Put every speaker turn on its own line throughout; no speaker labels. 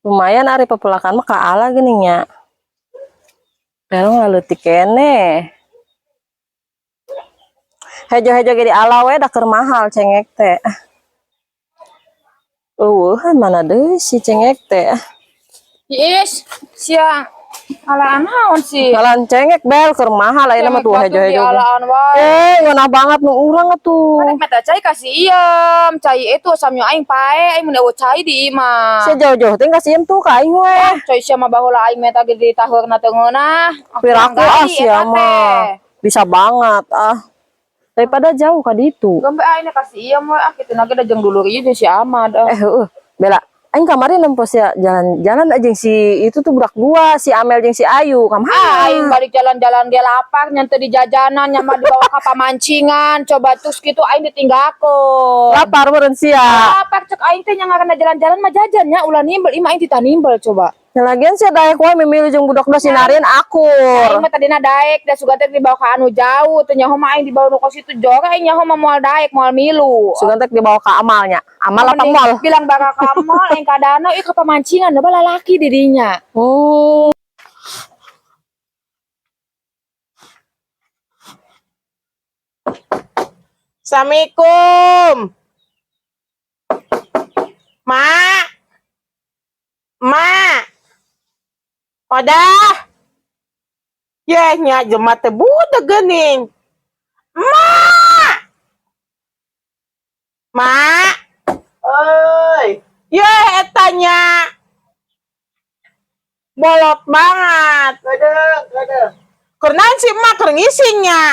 Lumayan ari pepelakan mah kaala geuning nya. Terong laleutik keneh. Hejo-hejo ge diala we, da keur mahal cengek teh. Euweuhan mana deui si cengek teh.
Iis, sia alaan naon sih?
Ngalaan cengek, Bel, keur mahal ayeuna mah tuh hejo-hejo ge.
Alaan wae.
Eh, ngeunah banget nu urang atuh.
Rek meta cai kasih iem, cai itu samyo aing pae, aing mun euweuh cai di imah.
Sia jauh-jauh teh kasih tuh ka aing we.
Cai sia mah baheula aing meta ge di taheurna teu ngeunah.
Piraku ah sia mah. Bisa banget ah. Daripada jauh ka ditu.
Gempe aing kasih iem we ah, kitu na ge da jeung dulur ieu jeung si Ahmad ah.
Eh, heueuh. Bella, aing kamari nempo sia jalan-jalan aja jeung si itu tuh budak gua, si Amel jeung si Ayu. Kamana?
Ah, aing balik jalan-jalan ge lapar, nyante di jajanan, nyama dibawa ka pamancingan, coba terus gitu aing ditinggalkeun.
Lapar meureun sia.
Lapar cek aing teh, nya ngaranna jalan-jalan mah jajan nya, ulah nimbel, imah aing titah nimbel coba.
Ya, lagian sia daek wae mimilu jeung budak dua sinarin akur.
Aing mah tadina daek, da sugan teh dibawa ka anu jauh, teu nyaho mah aing dibawa nu ka situ jora, aing nyaho mah moal daek, moal milu.
Sugan teh dibawa ka amalnya. Amal apa
Mending
mall?
Bilang bara ka mall, aing ka danau, ih ka pamancingan, da lalaki di dinya.
Oh.
Assalamualaikum. Mak. Mak. Odah. Yeh, nya jelema teh budak geuning. Mak. Mak.
Oi,
Yeh, eta nya. Bolot banget.
Kadang, kadang.
Keur naon sih emak keur ngising nya?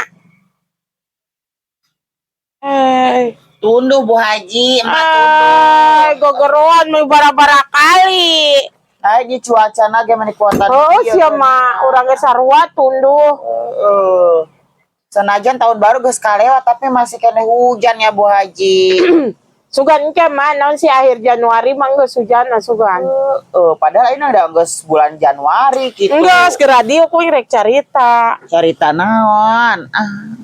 Eh,
Tunduh, Bu Haji, emak tunduh.
eh, gogeroan mah bara-bara kali.
Nah, ini cuaca na gimana kuatan.
Oh, sia mah urang ge sarua tunduh.
Heeh. Senajan tahun baru geus kalewat, tapi masih kena hujan ya, Bu Haji.
Sugan ke mah naon sih, akhir Januari mah geus hujan sugan.
Heeh, padahal ini udah geus bulan Januari gitu.
Enggak, segera dieu kuing rek carita.
Carita naon? Ah,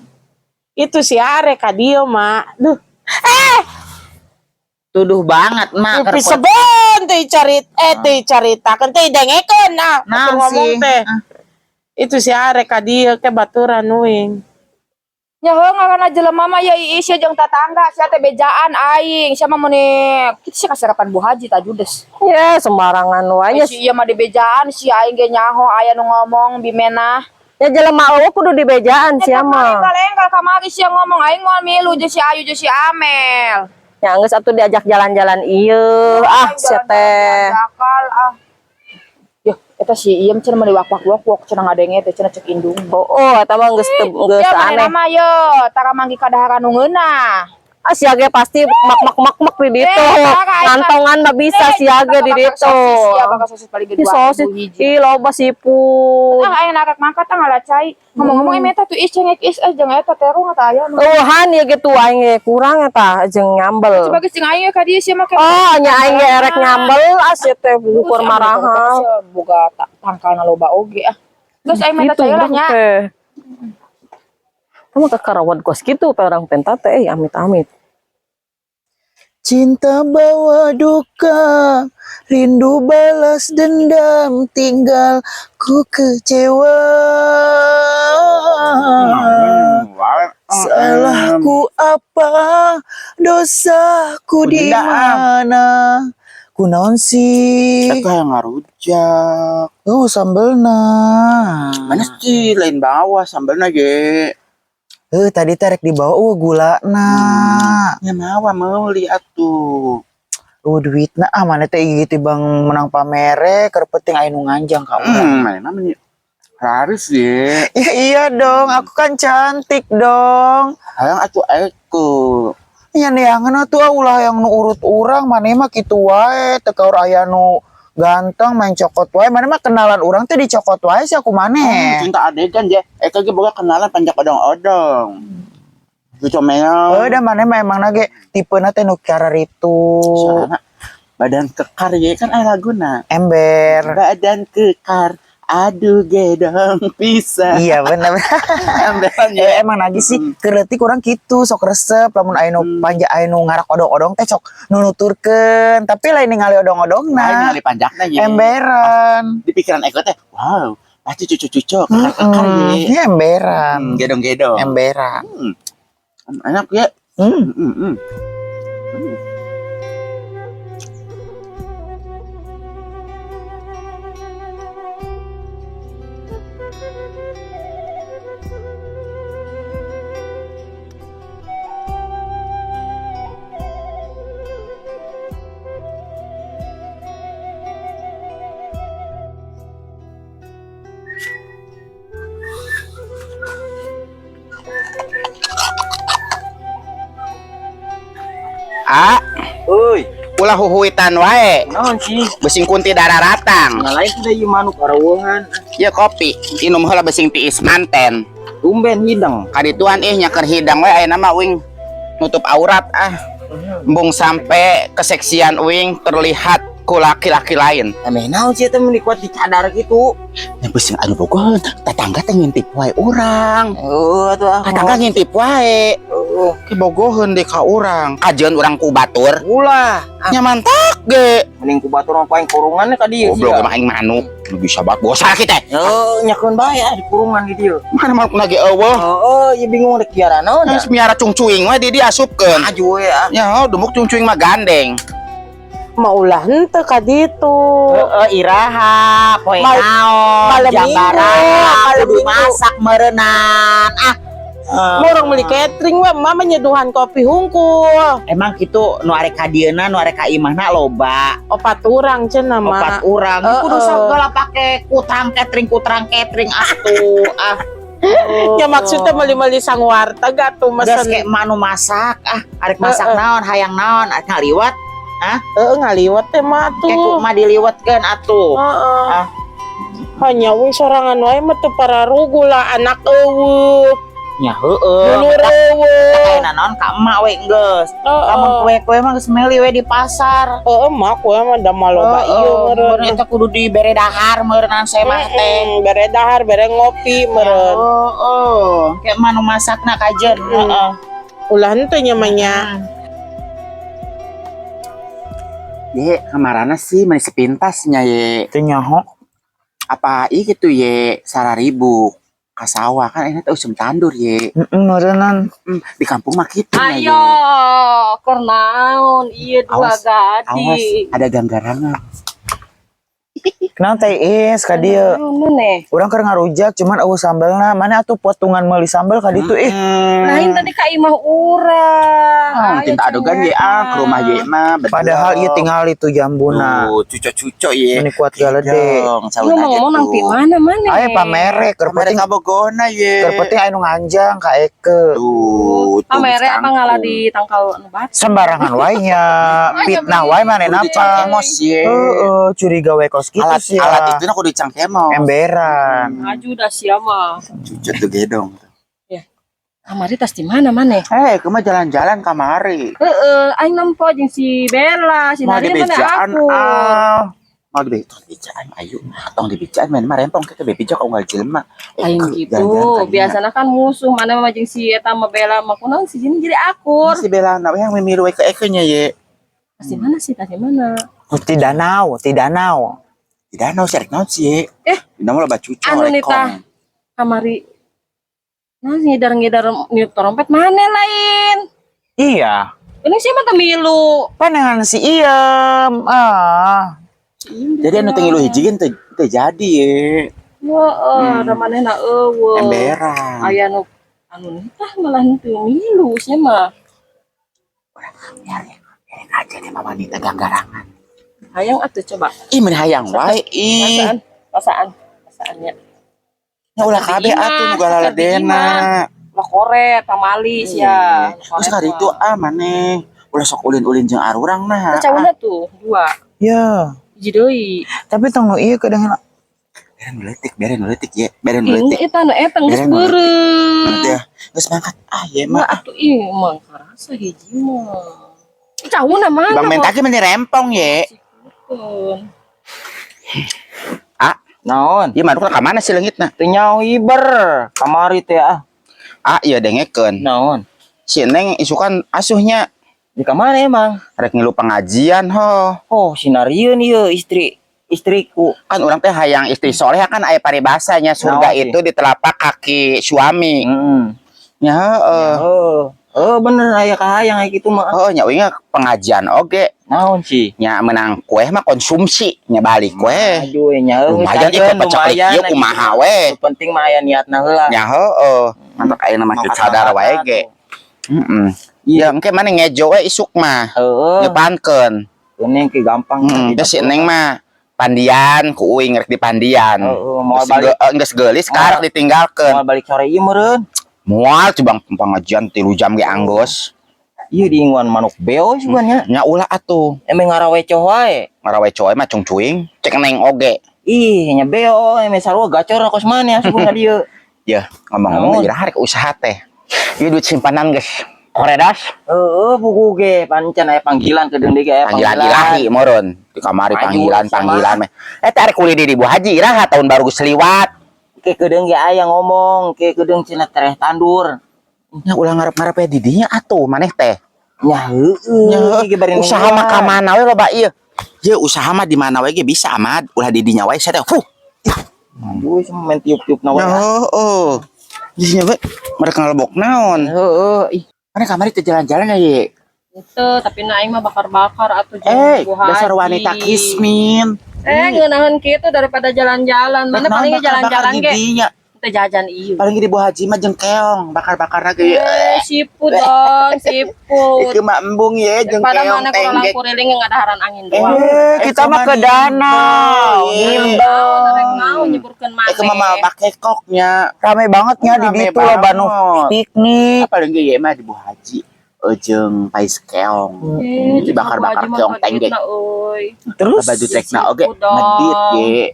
Itu si arek ka dieu, Mak. Duh. Eh,
tuduh banget, Mak.
pipi sebon teh carit eh teh caritakeun teh dengekeun nah,
Naon
atuh ngomong
sih?
teh.
Ah.
Itu si arek ka dieu ke baturan uing.
Nya heuh, ngaranna jelema mah ya iis ya jeung tatangga, sia teh bejaan aing, sia mah meuni kitu sia kasarapan Bu Haji ta judes.
Ya, sembarangan wae.
Eh, si ieu mah dibejaan, si aing ge nyaho aya nu ngomong bimena.
Ya jelema euweuh kudu dibejaan sia mah.
Enggal-enggal kamari sia ngomong aing moal milu jeung si Ayu jeung si Amel.
Ya geus atuh diajak jalan-jalan ieu. Ah, sia teh.
Akal ah. Yah, eta si Iem cenah mah wak wak wak wak cenah ngadenge teh cenah cek indung.
Oh, eta mah geus geus
Ya
aneh.
manehna mah ye, tara manggi kadaharan nu ngeunah.
Ah, sia ge pasti mak mak mak mak di ditu.
Eh, tara, aing mah-
Ngantongan mah bisa sia ge di
bakar
ditu.
sosis ya, bakar sosis paling
Ih,
gede
sosis.
2000 hiji.
Ih, loba siput.
Ah, aing narak mangkat ah ngala cai. Ngomong-ngomong eta tuh is cengek is eh jeung eta terung eta aya nu.
Eueuhan ieu gitu aing ge kurang eta jeung nyambel.
Coba geus jeung aing ka dieu sia mah.
Oh, nya aing ge erek nyambel ah sia teh ukur marahal.
Boga tangkalna loba oge ah. Geus aing meta
Gitu
cai lah
budak
nya.
teh. Kamu kekarawat kos gitu pe orang penta teh eh, amit-amit.
Cinta bawa duka, rindu balas dendam, tinggal ku kecewa. Salahku apa, dosaku di mana? Kunaon sih?
Eta yang ngarujak.
Oh, sambelna.
Mana sih lain bawah sambelna ge.
Eh, tadi tarik dibawa oh gula na.
Ya mawa meuli atuh.
Oh, duitna ah, mana teh gitu bang menang pamere, keur penting aya nu nganjang ka urang.
Mana meni laris ye.
Ya, iya dong, aku kan cantik dong.
Hayang atuh eko.
Nya neangan atuh ah, ulah yang nu urut urang, maneh mah kitu wae, teu kaur aya nu ganteng main cokot wae, maneh mah kenalan urang teh dicokot wae sih aku maneh.
Cinta adegan je. Eka ge boga kenalan panjak odong-odong. Cucu mel.
Oh, da maneh mah emang ge tipena teh nu itu.
Soalna badan kekar ye kan aya laguna.
Ember.
Badan kekar Aduh gedong pisan.
Iya bener.
Emberan
Ya,
ya.
emang nagih sih keur leutik urang kitu sok resep lamun aya nu panja aya nu ngarak odong-odong teh sok nu nuturkeun tapi lain ningali odong-odongna.
Lain ningali panjakna ye.
Emberan.
Di pikiran Eko teh, wow, pasti cucu-cucu kekar-kekar ye.
Iya emberan.
Gedong-gedong.
Emberan.
Enak ya.
Ah,
Euy,
ulah huhuitan wae.
naon sih?
Besing kunti dararatang.
Ngalain teh ieu manuk araweuhan.
Ieu kopi, inum heula besing tiis manten.
Tumben hidang.
Kadituan ih nya keur hidang we ayeuna mah uing nutup aurat ah. Embung sampai keseksian uing terlihat ku laki-laki lain.
Emeh naon sih teh meni kuat dicadar kitu.
Yang besing anu bogohan, tetangga teh ngintip wae urang.
Heuh atuh ah.
Tetangga ngintip wae.
Heuh.
Ki bogoheun deui ka urang. Kajeun urang ku batur.
Ulah,
Nya mantak ge.
mending ku batur mah paling kurungan ka dieu.
Goblok emang aing manuk. Nu bisa banget bosar kita.
Heuh, nyakeun bae ah di kurungan di dieu.
Mana manuk lagi eueuh.
Heeh, ieu bingung rek piara naon ya.
Geus miara cungcuing we di dia asupkeun.
Maju we ah.
Ya, dumuk cungcuing mah gandeng.
Maulah henteu ka ditu.
Heeh, iraha, poe naon,
malam
jam
minggu,
baraha,
malam
kudu
minggu.
masak meureunan. Ah,
Murang beli catering we mama nyeduhan kopi hungkul.
emang kitu nu arek ka dieuna, nu arek ka imahna loba.
Opat urang cenah mah.
Opat urang.
Heeh.
Kudu segala pake kutrang catering atuh. Ah,
Ya maksudnya meuli-meuli sang warteg atuh
geus
mesen.
ke emak nu masak, ah arek masak
Heeh.
naon, hayang naon, arek ngaliwat,
Heeh ngaliwat teh mah
ke
atuh.
kumaha diliwatkeun atuh.
Heeh.
Ah.
Hanya wing sorangan wae mah teu pararugu lah anak eueuh,
Nya heueuh.
dulur eueuh.
Kayak naon ka emak we geus. Lamun
Heeh.
kue-kue mah geus meuli we di pasar.
Heeh mah kue mah da mah loba ieu
Meureun
meureun.
eta kudu dibere dahar meureun semah teh.
Bere dahar, bere ngopi meureun.
Heeh, kayak mah nu masakna kajen. Heeh.
Ulah henteu nya mah nya.
Ye, kamarana sih meni sepintasnya ye.
Teu nyaho.
Apa ieu gitu ye, sararibu ka sawah kan enak teh usum tandur ye.
Heeh, meureunan.
Di kampung mah kitu nya ye.
Ayo, keur naon ieu dua
Awas, Awas,
gading.
ada ganggarangan.
Kenapa teh is ka dieu?
Naon nih?
Urang keur ngarujak cuman eueuh sambelna. Mana atuh potungan meuli sambel ka ditu ih.
Lain tadi ka imah urang.
Ah,
Ayo,
tinta adogan ye ah, ke rumah ye mah. bedog.
Padahal ieu tinggal itu jambuna.
Tuh, cuco-cuco ye.
Meni kuat galede.
Dong,
Lu
saun
mau
aja
ngomong nang
tuh.
ti mana mana?
Aya pamere keur
Pamere
penting
ka Bogona ye.
keur penting aya nu nganjang ka Eke.
Tuh, tuh,
Pamere apa ngalah
kangkung.
di tangkal anu batu.
Sembarangan wae nya, fitnah wae manehna
Kudu
apa.
dicangkemos ye.
Heeh, curiga wae kos kitu
Alat
sih.
alat itu kudu dicangkemos.
Emberan.
Maju dah siapa?
Cucu tuh gedong.
Kamari tas di mana mana?
Eh, kemana jalan-jalan kamari?
Heeh, aing nempo jeung si Bella, si
Mau
Nadia mana
dibejaan
aku.
ah. Mau dibejaan ayo. Tong dibejaan main mah rempong kita bebijak unggal jelema.
Lain gitu, biasanya kan musuh mana mah jeung si eta sama Bella mah kunaon si Jini jadi akur.
Si Bella na yang mimilu we ke Eke nya ye.
Tas di mana sih? Tas di mana?
Di danau, di danau.
Di danau sih rek naon sih ye.
Eh,
Di danau loba cucu
anu
rekong.
nita kamari. Nah, ngidar-ngidar niup trompet mana lain?
Iya.
Ini sih mah teu milu.
Pandangan si Iem. Ah.
Jadi anu teu ngilu hiji ge teu teu jadi ye.
Heeh, da manehna eueuh.
Emberan.
Aya nu anu nitah malah teu milu sia mah.
Biarin aja deh mama wanita ganggarangan.
Hayang atuh coba.
Ih mun hayang wae ih.
Perasaan, perasaan, perasaannya.
Nya ulah kabeh atuh nu galaledena.
Lah koret, pamali sia.
Terus kali itu ah maneh ulah sok ulin-ulin jeung arurang nah.
Cawuna tuh dua.
Ya.
Hiji deui.
Tapi tong nu ieu kadang
Beren nu leutik, beren nu leutik ye, beren nu
Ini
leutik.
eta nu eta geus
Beren nu leutik.
beureum.
Teh, geus mangkat ah ye
Mah
mah.
atuh ih mah karasa hiji mah. Cawuna mana?
Bang Mentaki meni rempong ye.
Sikutkeun.
Ah,
Naon?
Ieu manukna ka mana sih leungitna?
Teu nyaho hiber kamari teh ah.
Ah, ieu dengekeun.
Naon?
Si Neng isukan asuhnya
Di kamana emang?
rek ngilu pengajian ho.
Oh, sinarieun ieu istri istriku.
Kan urang teh hayang istri soleh kan aya paribasanya surga
Naon sih?
itu di telapak kaki suami.
Heeh.
Nya heeh.
Oh, oh bener aya kahayang aya kitu mah.
Oh, nya uing pengajian oge.
Naon sih?
Nya menang kue mah konsumsi, nya balik kue.
Maju we nya heuh,
Lumayan
sajeun,
ieu paceklik
lumayan,
ieu kumaha we.
Nu penting mah aya niatna heula.
Nya heeh. Mantap ayeuna mah
Mau
sadar wae
kata-kata
ge.
tuh.
Heeh. Ya engke mana ngejo we isuk mah.
Heeh.
Nyepankeun.
Ini ki gampang.
Heeh, si Neng mah pandian ku uing rek di pandian.
Heeh, moal
Geus
balik.
geus geulis karek ditinggalkeun.
Moal balik sore ieu meureun.
Moal cibang pengajian 3 jam ge anggos.
Ieu diinguan manuk beo sih nya.
Nya ulah atuh.
Emang ngarawecoh wae.
Ngarawe coy mah cungcuing, cek Neng oge.
Ih, nya beo emang sarua gacor kos mana asup ka dieu.
Ya, ngomong-ngomong
Naon?
iraha rek usaha teh. Ieu duit simpanan geus koredas.
Heeh, buku ge pancen aya panggilan ke deung ge aya
Panggilan ilahi moron di kamari
Maju
panggilan
sama.
panggilan meh. Eh teh arek kuli di Bu Haji iraha tahun baru geus liwat.
Ke kedeung ge aya ngomong, ke kedeung cenah tereh tandur.
Nya ulah ngarep-ngarep ya di dinya atuh maneh teh.
Nya heueuh,
Nya
ge bari
usaha mah ka mana we loba ieu. Ye usaha mah di mana we ge bisa amat ulah di dinya wae sia teh. Fuh.
Aduh, cuma main tiup-tiup na wae.
Ya heeh. Jadinya we mereka ngelebok naon.
Heeh, ih.
Mana kamari teh jalan-jalan ya ye.
Itu, tapi na aing mah bakar-bakar atuh jeung
Eh,
Bu Haji.
dasar wanita kismin.
Eh, ngeunaheun kitu daripada jalan-jalan. Mana palingnya jalan-jalan ge
Giginya.
teu jajan ieu.
Paling di Bu Haji mah jeung keong, bakar-bakar lagi.
Eh, siput dong, siput.
Ieu mah embung ye jeung
Daripada
keong
mana kurang
tenggek.
kuriling yang ngadaharan angin doang.
Eh, kita mah ke danau.
Naon rek mau nyeburkeun maneh.
Eh, mah bakekoknya.
Rame banget nya di
Rame
ditu loba nu
banget.
piknik.
Paling ge ye mah di Bu Haji jeung pais keong.
Eh,
Dibakar-bakar
Bu Haji mah
keong tenggek.
duitna, euy.
Terus
Baju trekna oge
Siput dong.
medit ye.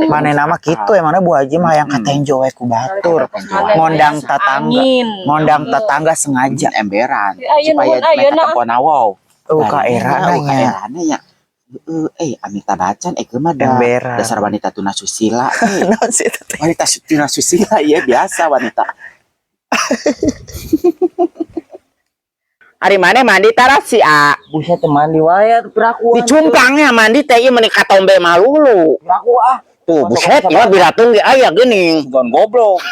Mana nama kitu emangnya Bu Haji mah yang katenjo we ku batur. Ngondang tetangga.
Angin.
Ngondang tetangga sengaja.
Emberan
Ayeuna,
supaya
ayeuna.
mereka tempona wow.
Oh, ka era
ka
nya.
erana nya. Heeh, eh Amitabh Bachchan eh mah da
Emberan.
dasar wanita tuna susila.
Naon sih itu teh?
Wanita tuna susila ya biasa wanita.
Ari maneh mandi tara si A.
Buset teh mandi wae atuh piraku.
Dicumplangnya mandi teh ieu meuni katombe malulu.
Piraku ah.
Tuh, buset, ieu biratung ge aya geuning.
Bukan goblok.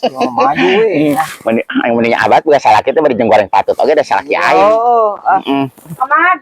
Ya, maju we.
Meni aing meni abad bukan salaki teh bari jeung goreng patut oge da salaki aing.
Oh, ah.
Heeh.
Ahmad.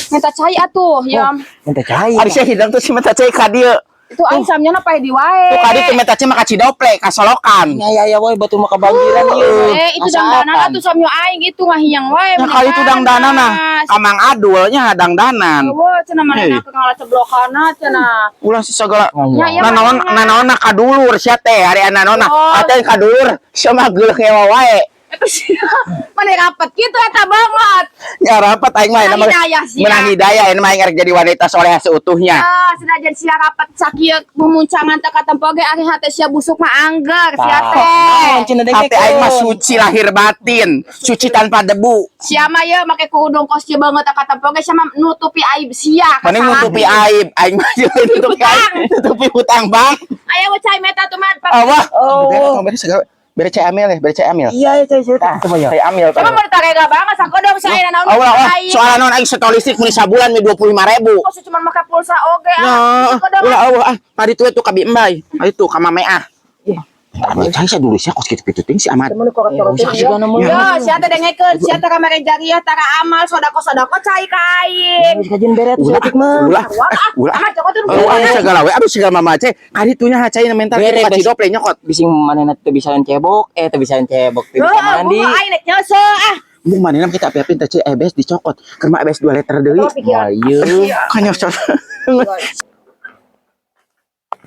Minta cai atuh, ya.
Minta cai.
Ari sia hidang tuh si meta cai ka dieu.
Itu aing samnya na pae di wae.
Tuh ka dieu tuh meta cai mah ka Cidople, ka Solokan.
Ya ya ya woy batu mah kebanjiran ieu.
Eh, itu dangdanan atuh samnya aing itu ngahiang wae.
Nah, kali itu dangdanan nah, ka Mang Adul nya dangdanan.
Wah, cenah manehna ke ngalah ceblokana cenah.
Ulah si sagala
Ya, ya,
nanaon
manehna.
nanaon ka dulur sia teh ari nanaon
Oh.
atuh ka dulur sia mah geuleuh ngewa wae.
Itu sih. Maneh rapet kitu eta banget.
Ya rapat aing mah
Menang hidayah sia.
menang hidayah ini mah aing rek jadi wanita soleha seutuhnya.
Ah, senajan sia rapet sakieu memuncangan teh katempo ge ari hate sia busuk mah angger sia teh.
Hati aing mah suci lahir batin, suci tanpa debu.
Sia mah ye make kerudung kos sia banget teh katempo ge sia mah nutupi aib sia.
Mending nutupi aib, aing mah jeung nutupi aib, nutupi hutang bang.
Aya we cai meta tuh mah.
Awah.
Oh.
Bere segala bere cai amil ya, bere cai amil.
Iya, iya, iya, iya. Coba ya.
Cai amil.
Coba mau ditarega banget sakodong saya naon.
Awah, awah. Soalnya non aing setol listrik meni sabulan mi 25.000.
Kok cuma make pulsa oge ah.
Nah,
Sakodong.
ulah awah ah, tadi tuh tuh kabi embay. Itu ka mame ah. Tadi cai saya dulu sih kos kitu-kitu ting si Ahmad.
Yo, sia teh dengekeun, sia teh kamare jariah tara amal sodako-sodako cai ka aing.
Kajian beret
Ulah,
saeutik mah.
ulah,
Wah, ah,
ulah.
ah, cokot tuh.
Oh, aduh segala we, aduh segala mama cai. Kadi tuh nya cai mental
Bere,
ka
bes.
Cidople nyokot.
Bising manehna teu bisa cebok, eh teu bisa cebok, teu bisa mandi.
Heeh, aing nek nyeuseuk ah.
Mung manehna kita api-api teh cai ebes dicokot. Keur mah ebes 2 liter deui.
Moal ieu.
Kan nyokot.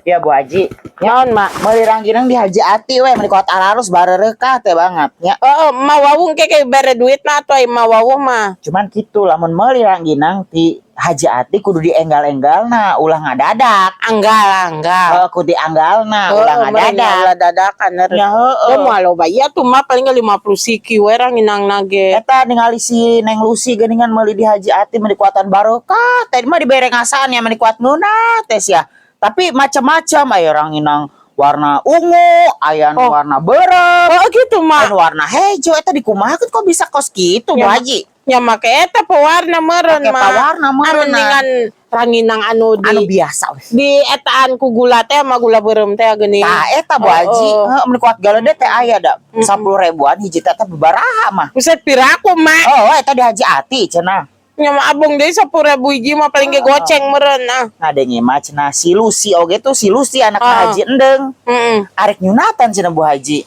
Ya Bu Haji.
Naon mak?
Meuli rangginang di Haji Ati we meuli kuat alarus barerekah teh banget nya.
Oh, ma wawung ke ke bere duit na atuh ma wawuh mah.
Cuman gitu lamun meuli rangginang ti Haji Ati kudu dienggal-enggalna ulah ngadadak.
Anggal anggal.
Oh, kudu dianggalna ulah ngadadak.
Ulah dadakan.
Ya heeh.
Ya moal loba ieu tuh mah paling ge 50 siki we ranginang nage.
Eta ningali si Neng Lucy geuningan meuli di Haji Ati meuli kuatan barokah. Teh mah dibere ngasaan ya meuli kuat ngeunah teh sia. Tapi macam-macam aya ranginang warna ungu, aya nu
Oh.
warna beureum,
Oh gitu
aya
mah.
nu warna hejo eta dikumahakeun kok bisa kos kitu Bu
Ya,
Haji?
Nya make eta pewarna meureun
Pake
mah.
pawarna meureun.
Mendingan ranginang anu di
Anu biasa weh.
di etaan ku gula teh sama gula beureum teh geuning.
Tah eta Bu Haji,
Oh, oh.
heuh mun kuat galede teh aya da 10 ribuan hiji teh teh bebaraha mah.
Buset piraku mah.
Oh, eta di Haji Ati cenah.
Nya mah abong deui 10.000 hiji mah paling ge goceng meureun ah.
Ngadenge mah cenah si Lucy oge tuh si Lucy anak
Ah.
Haji Endeng.
Heeh.
Arek nyunatan cenah Bu Haji.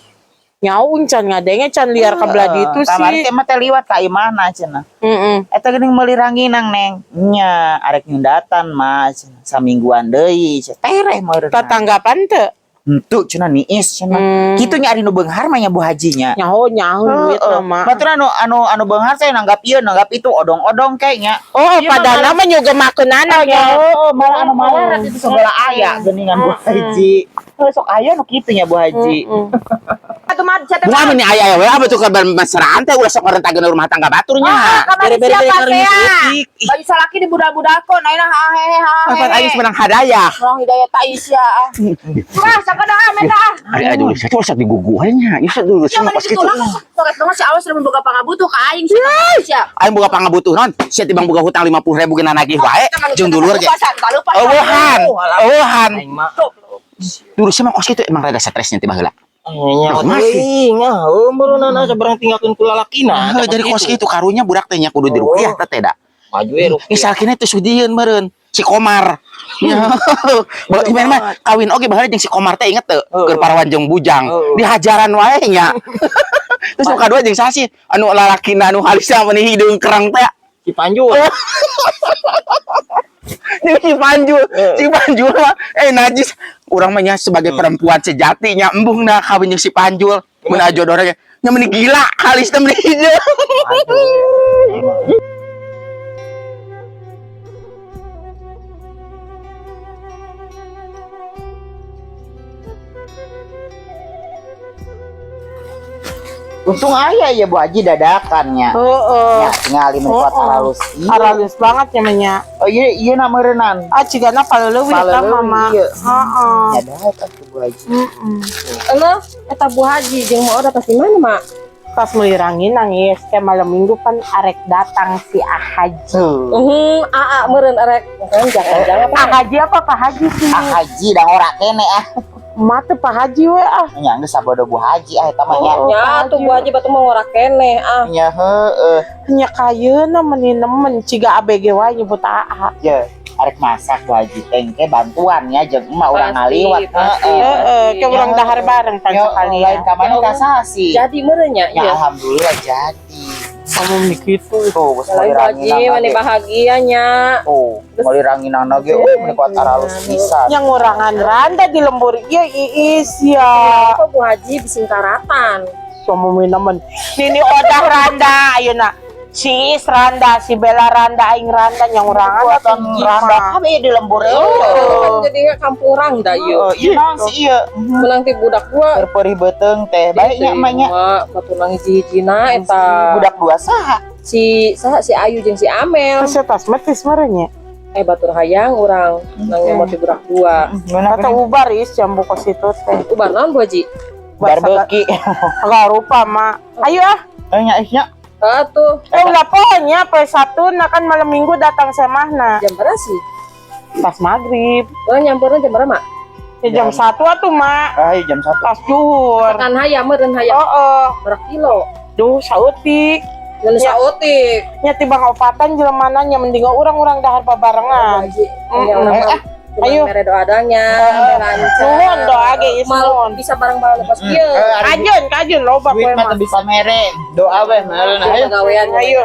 Nyaun can ngadenge can liar ka belah ditu
Kamari
sih.
teh mah teh liwat ka imahna cenah.
Heeh.
Eta geuning meuli ranginang neng. Nya arek nyundatan mah cenah samingguan deui cenah. Tereh meureun.
Tatanggapan teu?
Henteu cenah niis cenah. Kitu nya ari nu beunghar mah nya Bu Hajinya.
Nyaho nyaho duit
Heeh.
mah.
Batur anu anu anu beunghar teh nanggap ieu nanggap itu odong-odong kayaknya.
Oh,
Iya,
padahal mah nyugemakeunana nya.
Oh, malah anu malah itu sebelah aya geuningan Bu Haji. Heuh, sok aya nu kitu nya Bu Haji.
Atuh mah sia teh.
Bunga meni aya aya we apa tuh mesraan teh ulah sok ngarentakeun rumah tangga baturnya.
Ah, kamari
Bere-bere
siapa
teh
teh?
leutik. Ih,
Baju salaki dibudal-budalkeun ayeuna ha he he ha.
Apa aing menang hadiah.
Orang hidayah ta isya ah. Mah sakada ah meta ah.
Ari aya dulu saya sok diguguhan nya. Ieu dulu
Ya
semua
mana
pas kitu.
ditolak sore tengah si awas lamun boga pangabutuh ka aing sia. Sia.
Aing boga pangabutuh non, sia tibang boga hutang 50.000 ge nagih wae jeung dulur ge.
Lupa.
Eueuhan, eueuhan.
Aing mah
Dulu sih mah kos kitu emang rada stresnya tiba heula.
nya
Loh, masih.
teuing ah, heuh meureunana sabarang tinggalkeun ku lalakina.
Heuh, jadi kos kitu karunya budak teh nya kudu diruqyah teh teh da.
Maju we ruqyah.
Misal kini teh sudieun meureun si Komar. Ya. Bae gimana mah kawin oge baheula jeung si Komar teh inget teu keur parawan jeung bujang. Dihajaran wae nya. Terus nu kadua jeung sasi anu lalakina anu halisna meni hideung kerang teh.
Si Panjul.
Jeung si Panjul, si Panjul mah najis. Urang mah nya sebagai perempuan sejati nya embung na kawin jeung si Panjul. Mun jodohna ge nya meni gila halisna meni hideung.
Untung aya ya Bu Haji dadakannya.
Heeh.
Ya, tingali mun kuat aralus. Iya.
Aralus banget nya mah nya.
Oh iya iya na meureunnan.
Ah cigana paleuleui eta
Paleuleui,
mama.
iya.
Heeh.
Ya dah eta tuh Bu Haji.
Euleuh, eta Bu Haji jeung mau oda tas di mana, Mak?
Pas meuli ranginang yes, kayak malam minggu pan arek datang si Ahaji.
Aa meureun arek. Jangan-jangan apa?
Ahaji apa Pak Haji sih?
Ah Haji da ngora kene ah.
Mah teu Pak Haji we ah.
Nya geus sabodo Bu Haji ah eta mah nya.
Ya tuh Bu Haji batu mau ngora keneh ah.
Nya heueuh.
Nya kayeuna meni nemen ciga ABG wae nyebut AA.
Ye, arek masak Bu Haji teh engke bantuan ya jeung emak urang
Pasti,
ngaliwat.
pasti.
Heeh.
Heeh, ke urang dahar bareng pan
Yo,
sekalian.
lain ka mana ka sasi.
Jadi meureun nya
Ya
iya.
alhamdulillah jadi.
Kamu meni kitu.
Tuh, geus
Lain
meuli
Bu Haji
ranginang
mani
ge.
bahagia nya.
Tuh, meuli ranginang ge euy meni kuat aralus pisan.
Nya ngurangan randa di lembur ieu iis ya.
Apa Bu Haji bisingkaratan?
Kamu nemen. Nini odah randa ayeuna. Si Is randa, si Bella randa, aing randa nya ngurangan
Buatan randa kabeh di lembur
Kan
euy.
jadi kampung rangda ieu.
Oh, iya naon sih ieu.
Menang ti budak gua.
Keur perih beuteung teh. Baik nya emak nya.
Mak, batur nang hiji-hijina eta.
Budak dua saha?
Si saha si Ayu jeung si Amel.
Terus tas metis merenya.
Batur hayang urang nang nyomot ti budak dua.
Kata ubar is jambu kos itu teh.
Ubar naon Bu Haji?
Bar beuki.
Agak rupa mak. Ayo ah.
Eh nya ih nya.
Atuh,
Ulah pohonnya poe Sabtu na kan malam Minggu datang semahna.
jam berapa sih?
Pas maghrib.
Urang nyamperna jam berapa, Mak?
Ya jam 1 atuh mak.
Ayo jam 1.
Pas zuhur.
Kan hayam meureun hayam
Oh, oh.
berapa kilo?
Duh, sautik.
Ngan saeutik.
Nya tibang opatan jelemana nya mending urang-urang dahar babarengan.
Bu Haji. Ya urang mah cuma
Ayo.
mere doa adanya, lancar.
Nuhun doa ge is
Mal
nuhun.
bisa bareng-bareng lepas kieu.
Kajun, kajun loba
Duit
kowe
mah
mah.
teu bisa mere. Doa we meureun ayo.
Pagawean.
Ayo.